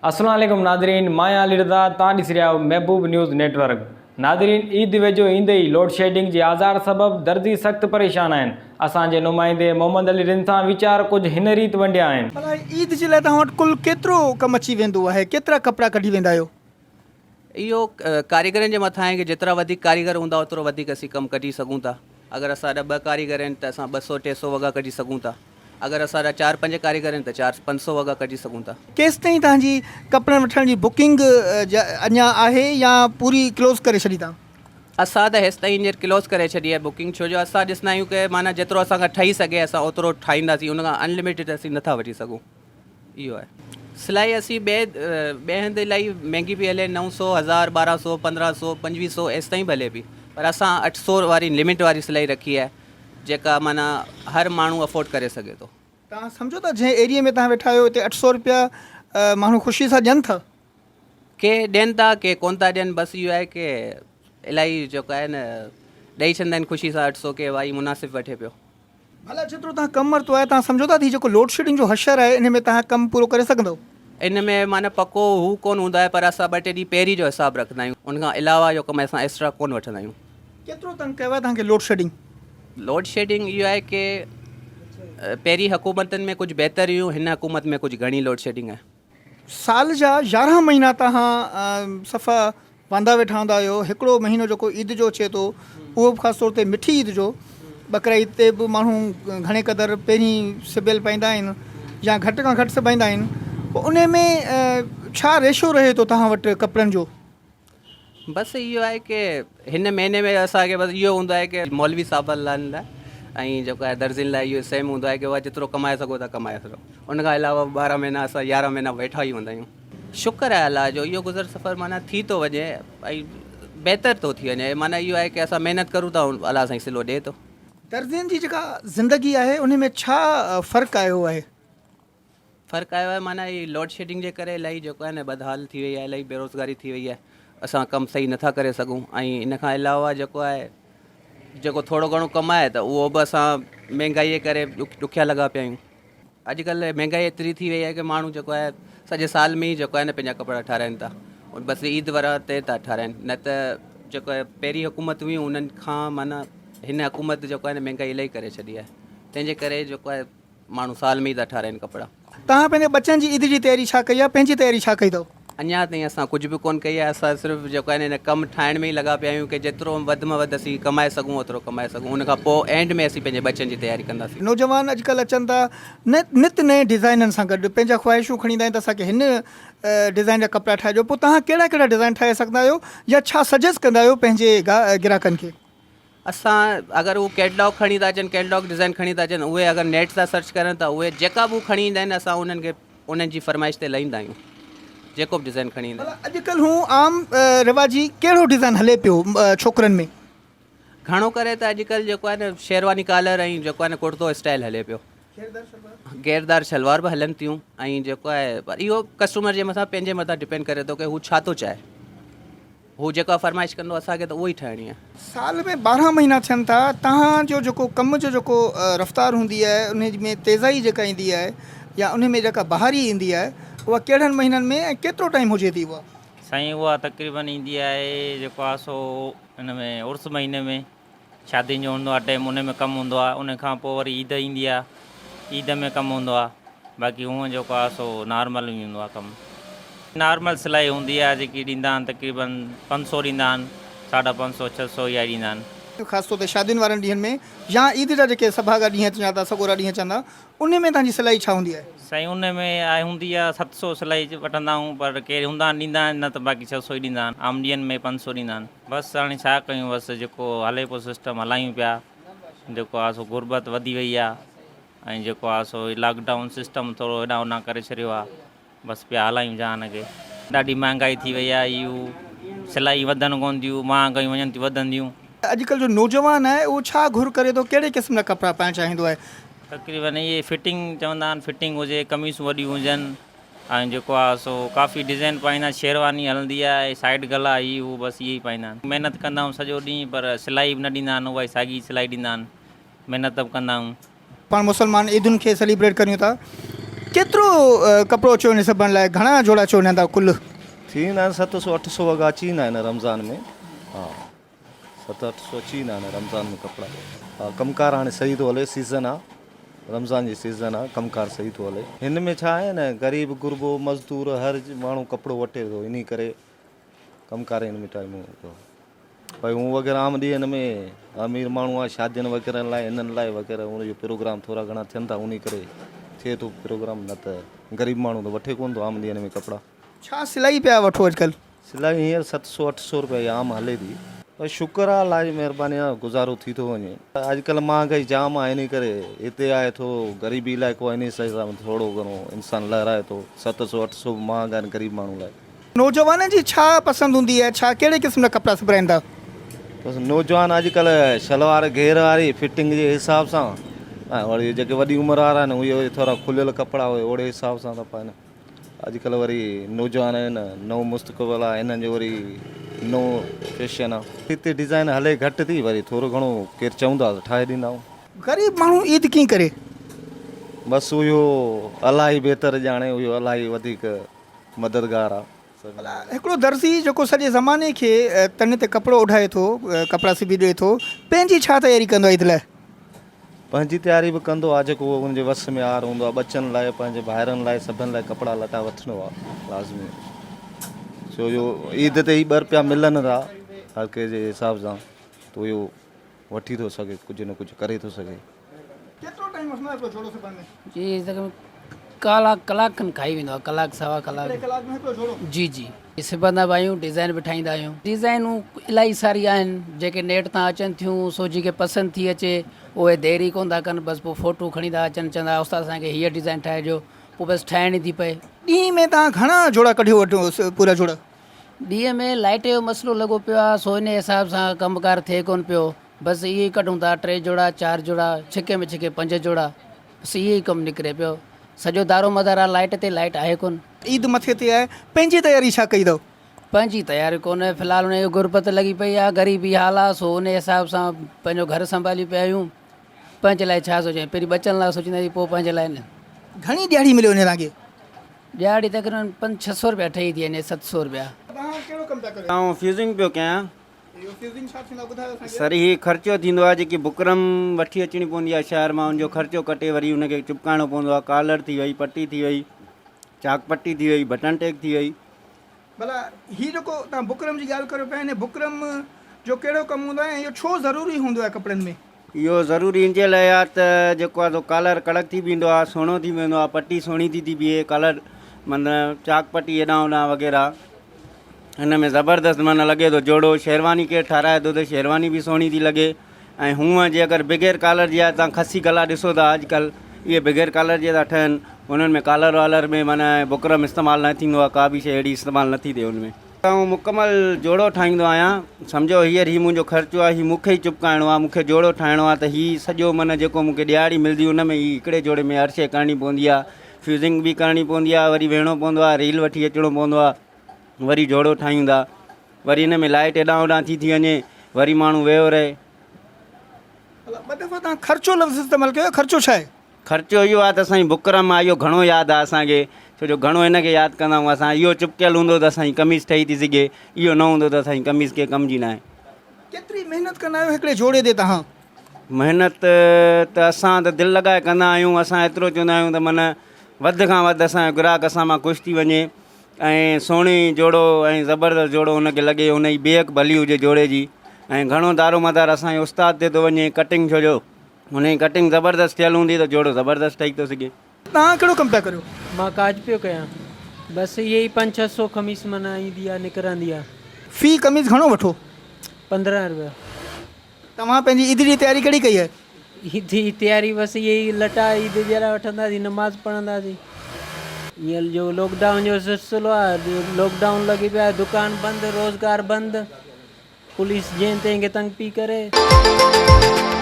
السلام عليڪم ناظرين مان آهيان علي رضا توهان ڏسي رهيا آهيو محبوب نيوز نيٽ ورڪ ناظرين عيد ويجهو ايندي ئي لوڊشيڊنگ جي آزار سبب درزي سخت پريشان آهن اسان جي نمائندي محمد علي رند سان ويچار ڪجهه هن ريت ونڊيا آهن. ڀلا عيد جي لاء توهان وٽ ڪل ڪيترو ڪم اچي ويندو آهي ڪيترا ڪپڙا ڪڍي ويندا آهيو؟ اهو ڪاريگرن جي مٿان آهي ڪي جيترا وڌيڪ ڪاريگر هوندا اوترو وڌيڪ اسين ڪم ڪڍي سگهون ٿا. اگر اسان جا ٻه ڪاريگر آهن ته اسان 200 300 وڳا ڪڍي سگهون ٿا. اگر اسان جا چار پنج ڪاريگر آهن ته چار 500 وڳا ڪڍي سگهون ٿا. ڪيستائين توهان جي ڪپڙن وٺڻ جي بڪنگ اڃا آهي يا پوري ڪلوز ڪري ڇڏي توهان؟ اسان ته هيستائين هينئر ڪلوز ڪري ڇڏي آهي بڪنگ ڇو جو اسان ڏسندا آهيون ڪي معنيٰ جيترو اسان کان ٺهي سگهي اسان اوترو ٺاهينداسين ان کان انلميٽيڊ اسين نٿا وٺي سگهون. اهو آهي. سلائي اسين ٻئي ٻئي هنڌ الاهي مهنگي پئي هلي 900، هزار، 1200، 1500، 2500 ايستائين به هلي پئي پر اسان 800 واري لمٽ واري سلائي رکي آهي جيڪا معنيٰ هر ماڻهو افورڊ ڪري سگهي ٿو. توهان سمجهو ٿا جنهن ايريي ۾ توهان ويٺا آهيو اتي 800 رپيا ماڻهو خوشي سان ڏين ٿا؟ ڪي ڏين ٿا ڪي ڪونه ٿا ڏين بس اهو آهي ڪي الاهي جيڪو آهي نه ڏئي ڇڏندا آهن خوشي سان 800 ڪي ڀائي مناسب وٺي پيو. ڀلا جيترو توهان ڪم ورتو آهي توهان سمجهو ٿا ته هي جيڪو لوڊشيڊنگ جو حشر آهي انهي ۾ توهان ڪم پورو ڪري سگهندؤ؟ ان ۾ معنيٰ پڪو هو ڪونه هوندو آهي پر اسان ٻه ٽي ڏينهن پهرين جو حساب رکندا آهيون ان کان علاوه جو ڪم اسان ايڪسٽرا ڪونه وٺندا آهيون. ڪيترو تنگ ڪيو آهي توهان کي لوڊشيڊنگ؟ لوڊشيڊنگ اهو آهي ڪي پهرين حڪومتن ۾ ڪجهه بهتر هيون هن حڪومت ۾ ڪجهه گهڻي لوڊشيڊنگ آهي. سال جا 11 مهينا توهان صفا واندا ويٺا هوندا آهيو، هڪڙو مهينو جيڪو عيد جو اچي ٿو اهو به خاص طور تي مٺي عيد جو، ٻڪرا عيد تي به ماڻهو گهڻي قدر پهرين سبيل پائيندا آهن يا گهٽ کان گهٽ سبائيندا آهن، پوء انهي ۾ ڇا ريشو رهي ٿو توهان وٽ ڪپڙن جو؟ بس اهو آهي ڪي هن مهيني ۾ اسان کي بس اهو هوندو آهي ڪي مولوي صاحب لاء ۽ جيڪو آهي درزين لاء اهو سيم هوندو آهي ڪي اها جيترو ڪمائي سگهو ٿا ڪمائي سگهو ان کان علاوه 12 مهينا اسان 11 مهينا ويٺا ئي هوندا آهيون. شڪر آهي الله جو اهو گذر سفر معنيٰ ٿي ٿو وڃي ۽ بهتر ٿو ٿي وڃي معنيٰ اهو آهي ڪي اسان محنت ڪرون ٿا الله سائين صلو ڏي ٿو. درزين جي جيڪا زندگي آهي انهي ۾ ڇا فرق آيو آهي؟ فرق آيو آهي معنيٰ هي لوڊ شيڊنگ جي ڪري الاهي جيڪو آهي نه بدحال ٿي وئي آهي الاهي بيروزگاري ٿي وئي آهي اسان ڪم صحيح نٿا ڪري سگهون ۽ ان کان علاوه جيڪو آهي جيڪو ٿورو گهڻو ڪم آهي ته اهو به اسان مهنگائي جي ڪري ڏکيا لڳا پيا آهيون اڄڪلهه مهنگائي ايتري ٿي وئي آهي ڪي ماڻهو جيڪو آهي سڄي سال ۾ ئي جيڪو آهي نه پنهنجا ڪپڙا ٺاراهن ٿا بس عيد وارا تي ٿا ٺاراهن نه ته جيڪو آهي پهرين حڪومت هئي انهن کان معنيٰ هن حڪومت جيڪو آهي نه مهنگائي الاهي ڪري ڇڏي آهي تنهن جي ڪري جيڪو آهي ماڻهو سال ۾ ئي ٿا ٺاراهين ڪپڙا. توهان پنهنجي ٻچن جي عيد جي تياري ڇا ڪئي آهي؟ پنهنجي تياري ڇا ڪئي اٿو؟ اڃا تائين اسان ڪجهه به ڪونه ڪئي آهي. اسان صرف جيڪو آهي نه هن ڪم ٺاهڻ ۾ ئي لڳا پيا آهيون ڪي جيترو وڌ ۾ وڌ اسين ڪمائي سگهون اوترو ڪمائي سگهون. ان کان پوء اينڊ ۾ اسين پنهنجي ٻچن جي تياري ڪنداسين. نوجوان اڄڪلهه اچن ٿا نت نئين ڊزائينن سان گڏ پنهنجا خواهشون کڻي ايندا آهن ته اسان کي هن ڊزائين جا ڪپڙا ٺاهي ڏيو پوء توهان ڪهڙا ڪهڙا ڊزائين ٺاهي سگهندا آهيو يا ڇا سجيسٽ ڪندا آهيو پنهنجي گراهڪن کي؟ اسان اگر هو ڪيٽلاگ کڻي ٿا اچن ڪيٽلاگ ڊزائن کڻي ٿا اچن اهي اگر نيٽ تان سرچ ڪرن ته اهي جيڪا به هو کڻي ايندا آهن اسان انهن کي انهن جي فرمائش تي لهيندا آهيون جيڪو به ڊزائن کڻي ايندا آهن. اڄڪلهه هون عام رواجي ڪهڙو ڊزائن هلي پيو ڇوڪرن ۾؟ گهڻو ڪري ته اڄڪلهه جيڪو آهي نه شيرواني ڪالر ۽ جيڪو آهي نه ڪڙتو اسٽائل هلي پيو. گهيردار شلوار به هلن ٿيون ۽ جيڪو آهي پر اهو ڪسٽمر جي مٿان پنهنجي مٿان ڊپينڊ ڪري ٿو ڪي هو ڇا ٿو چاهي. هو جيڪا فرمائش ڪندو اسان کي ته اهو ئي ٺاهڻي آهي. سال ۾ 12 مهينا ٿين ٿا توهان جو جيڪو ڪم جو جيڪو رفتار هوندي آهي انهي ۾ تيزائي جيڪا ايندي آهي يا انهي ۾ جيڪا بهاري ايندي آهي اها ڪهڙن مهينن ۾ ۽ ڪيترو ٽائيم هجي ٿي اها؟ سائين اها تقريبن ايندي آهي جيڪو آهي سو ان ۾ عرس مهيني ۾ شادين جو هوندو آهي ٽيم ان ۾ ڪم هوندو آهي ان کان پوء وري عيد ايندي آهي عيد ۾ ڪم هوندو آهي باقي هونء جيڪو آهي سو نارمل ئي هوندو آهي ڪم. نارمل سلائي هوندي آهي جيڪي ڏيندا آهن تقريبن 500 ڏيندا آهن ساڍا 500 600 اها ئي ڏيندا آهن. خاص طور تي شادين وارن ڏينهن ۾ يا عيد جا جيڪي سڀاڳا ڏينهن اچن ٿا سڳورا ڏينهن اچن ٿا انهي ۾ توهان جي سلائي ڇا هوندي آهي؟ سائين انهي ۾ آهي هوندي آهي 700 سلائي وٺندا آهيون پر ڪي هوندا آهن ڏيندا آهن نه ته باقي 600 ئي ڏيندا آهن عام ڏينهن ۾ 500 ڏيندا آهن. بس هاڻي ڇا ڪيون بس جيڪو هلي پيو سسٽم هلايون پيا جيڪو آ سو غربت وڌي وئي آ ۽ جيڪو آ سو لاڪ ڊائون سسٽم ٿورو هيڏانهن هوڏانهن ڪري ڇڏيو آ بس پيا هلايون جهان کي. ڏاڍي مهانگائي ٿي وئي آ اهو سلائي وڌن ڪون ٿيون مهانگايون وڃن ٿيون وڌنديون. اڄڪلهه جو نوجوان آهي اهو ڇا گهر ڪري ٿو ڪهڙي قسم جا ڪپڙا پائڻ چاهيندو آهي؟ تقريبن اهي فٽنگ چوندا آهن فٽنگ هجي قميصون وڏيون هجن ۽ جيڪو آ سو ڪافي ڊزائين پائيندا آهن شيرواني هلندي آهي سائيڊ گلا هي هو بس اهي ئي پائيندا آهن محنت ڪندا آهيون سڄو ڏينهن پر سلائي به نه ڏيندا آهن اها ئي ساڳي سلائي ڏيندا آهن محنت به ڪندا آهيون. پاڻ مسلمان عيدن کي سيليبريٽ ڪريون ٿا ڪيترو ڪپڙو اچيو وڃي سبڻ لاء گهڻا جوڙا اچيو وڃن ٿا ڪل؟ ٿي ويندا آهن ست سو اٺ سو وڳا اچي ويندا آهن رمضان ۾ ها ست اٺ سو اچي ويندا آهن رمضان ۾ ڪپڙا ها ڪم ڪار هاڻي صحيح ٿو هلي سيزن آ رمضان جي سيزن آ ڪم ڪار صحيح ٿو هلي. هن ۾ ڇا آهي نه غريب غربو مزدور هر ماڻهو ڪپڙو وٺي ٿو انهي ڪري ڪم ڪار هن ۾ ٽائيم ٿو ڀئي هون وغيره عام ڏينهن ۾ امير ماڻهو آ شادين وغيره لاء هنن لاء وغيره ان جو پروگرام ٿورا گهڻا ٿين ٿا انهي ڪري ٿئي ٿو پروگرام نه ته غريب ماڻهو ته وٺي ڪونه ٿو عام ڏينهن ۾ ڪپڙا. ڇا سلائي پيا وٺو اڄڪلهه؟ سلائي هينئر ست سو اٺ سو روپيا عام هلي ٿي. بس شڪر آ الله جي مهرباني آ گذارو ٿي ٿو وڃي. اڄڪلهه مهانگائي جام آ انهي ڪري هتي آهي ٿورو غريبي علائقو آ انهي حساب سان ٿورو گهڻو انسان لهرائي ٿو ست سو اٺ سو به مهانگا آهن غريب ماڻهو لاء. نوجوانن جي ڇا پسند هوندي آهي ڇا ڪهڙي قسم جا ڪپڙا سبرائين ٿا؟ بس نوجوان اڄڪلهه شلوار گهير واري فٽنگ جي حساب سان ۽ وري جيڪي وڏي عمر وارا آهن اهي وري ٿورا کليل ڪپڙا اهي اوڙي حساب سان ٿا پائن اڄڪلهه وري نوجوان آهن نئون مستقبل آهي هنن جو وري نئون فيشن آهي. هتي ڊزائن هلي گهٽ ٿي وري ٿورو گهڻو ڪير چوندا ته ٺاهي ڏيندا آهيون. غريب ماڻهو عيد ڪيئن ڪري؟ بس اهو الله ئي بهتر ڄاڻي اهو الله ئي وڌيڪ مددگار آ. ڀلا هڪڙو درزي جيڪو سڄي زماني کي تن تي ڪپڙو اوڍائي ٿو، ڪپڙا سبي ڏئي ٿو، پنهنجي ڇا تياري ڪندو آهي عيد لاء؟ پنهنجي تياري به ڪندو آ جيڪو ان جي وس ۾ آهر هوندو آ، ٻچن لاء، پنهنجي ڀائرن لاء سڀن لاء ڪپڙا لٽا وٺندو آ لازمي ڇو جو عيد تي ئي ٻه رپيا ملن ٿا هر ڪنهن جي حساب سان ته اهو وٺي ٿو سگهي ڪجهه نه ڪجهه ڪري ٿو سگهي. ڪيترو ٽائيم وٺندا آهيو هڪڙو جوڙو سبڻ ۾؟ جي تقريبن ڪلاڪ ڪلاڪ کن کائي ويندو آهي ڪلاڪ سوا ڪلاڪ. هڪڙي ڪلاڪ ۾ هڪڙو جوڙو؟ جي جي سبندا به آهيون ڊزائن به ٺاهيندا آهيون. ڊزائنون الاهي ساري آهن جيڪي نيٽ تان اچن ٿيون سو جيڪي پسند ٿي اچي اهي دير ئي ڪونه ٿا ڪن بس پوء فوٽو کڻي ٿا اچن چوندا استاد اسان کي هيء ڊزائن ٺاهي ڏيو پوء بس ٺاهڻي ٿي پئي. ڏينهن ۾ توهان گهڻا جوڙا ڪڍيو وٺو پورا جوڙا؟ ڏينهن ۾ لائيٽ جو مسئلو لڳو پيو آهي سو انهي حساب سان ڪم ڪار ٿئي ڪونه پيو بس اهي ئي ڪڍون ٿا ٽي جوڙا چار جوڙا ڇڪي ۾ ڇڪي پنج جوڙا بس اهي ئي ڪم نڪري پيو سڄو دارو مدار آهي لائيٽ تي لائيٽ آهي ڪونه. عيد مٿي تي آهي پنهنجي تياري ڇا ڪئي اٿو؟ پنهنجي تياري ڪونه في الحال انهي غربت لڳي پئي آهي غريبي حال آهي سو انهي حساب سان پنهنجو گهر سنڀالي پيا آهيون پنهنجي لاء ڇا سوچيان پهرين ٻچن لاء سوچينداسين پوء پنهنجي لاء نه. گهڻي ڏيهاڙي مليو وڃي توهان کي؟ ڏهاڙي تقريبن پنج ڇهه سو رپيا ٺهي ٿي وڃي ست سو رپيا. توهان ڪهڙو ڪم پيا ڪريو؟ آئون فيوزنگ پيو ڪيان. اهو فيوزنگ ڇا ٿيندو آهي ٻڌايو اسان کي. سر هي خرچو ٿيندو آهي جيڪي بڪرم وٺي اچڻي پوندي آهي شهر مان ان جو خرچو ڪٽي وري ان کي چپڪائڻو پوندو آهي ڪالر ٿي وئي پٽي ٿي وئي چاڪ پٽي ٿي وئي بٽڻ ٽيگ ٿي وئي. ڀلا هي جيڪو توهان بڪرم جي ڳالهه ڪريو پيا ان بڪرم جو ڪهڙو ڪم هوندو آهي ۽ اهو ڇو ضروري هوندو آهي ڪپڙن ۾؟ اهو ضروري ان جي لاء آهي ته جيڪو آهي سو ڪالر ڪڙڪ ٿي بيهندو آهي سهڻو ٿي ويندو آهي پٽي سهڻي ٿي ٿي بيهي ڪالر معنيٰ چاڪ پٽي هيڏانهن هوڏانهن وغيره هن ۾ زبردست معنيٰ لڳي ٿو جوڙو شيرواني ڪير ٺاراهي ٿو ته شيرواني به سهڻي ٿي لڳي ۽ هونء جي اگر بغير ڪالر جي آهي تان خسي گلا ڏسو ٿا اڄڪلهه اهي بغير ڪالر جي ٿا ٺهن انهن ۾ ڪالر والر ۾ معنيٰ بڪرم استعمال نه ٿيندو آهي ڪا به شيء اهڙي استعمال نه ٿي ٿئي ان ۾. آئون مڪمل جوڙو ٺاهيندو آهيان سمجهو هينئر هي منهنجو خرچو آهي هي مون کي ئي چپڪائڻو آهي مون کي جوڙو ٺاهڻو آهي ته هي سڄو معنيٰ جيڪو مون کي ڏهاڙي ملندي ان ۾ هي هڪڙي جوڙي ۾ هر شيء ڪرڻي پوندي آهي فيوزنگ به ڪرڻي پوندي آهي وري ويهڻو پوندو آهي ريل وٺي اچڻو پوندو آهي وري جوڙو ٺاهيون ٿا وري ان ۾ لائيٽ هيڏانهن هوڏانهن ٿي ٿي وڃي وري ماڻهو ويهو رهي. ڀلا ٻه دفعا توهان خرچو لفظ استعمال ڪيو آهي خرچو ڇا آهي؟ خرچو اهو آهي ته اسان جي بڪرم آهي اهو گهڻو ياد آهي اسان کي ڇو جو گهڻو هن کي ياد ڪندا آهيون اسان اهو چپڪيل هوندو ته اسان جي قميص ٺهي ٿي سگهي اهو نه هوندو ته اسان جي قميص ڪنهن ڪم جي ناهي. ڪيتري محنت ڪندا آهيو هڪڙي جوڙي تي توهان؟ محنت ته اسان ته دل لڳائي ڪندا آهيون اسان ايترو چوندا آهيون ته من وڌ کان وڌ اسان جو گراهڪ اسان مان خوش ٿي وڃي ۽ سهڻي جوڙو ۽ زبردست جوڙو هن کي لڳي هن جي بيهڪ ڀلي هجي جوڙي جي ۽ گهڻو دارو مدار اسان جي استاد تي ٿو وڃي ڪٽنگ ڇو جو هن جي ڪٽنگ زبردست ٿيل هوندي ته جوڙو زبردست ٺهي ٿو سگهي. توهان ڪهڙو ڪم پيا ڪريو؟ مان ڪاڄ پيو ڪيان. بس اهي ئي پنج ڇهه سو قميص معنيٰ ايندي آ نڪرندي آ. في قميص گهڻو وٺو؟ 15 روپيا. توهان پنهنجي عيد جي تياري ڪهڙي ڪئي آهي؟ عيد جي تياري بس اهي ئي لٽا عيد جي لاء وٺنداسين نماز پڙهنداسين. هينئر جو لاڪ ڊائون جو سلسلو آ لاڪ ڊائون لڳي پيو آهي دڪان بند روزگار بند پوليس جنهن تنهن کي تنگ پئي ڪري.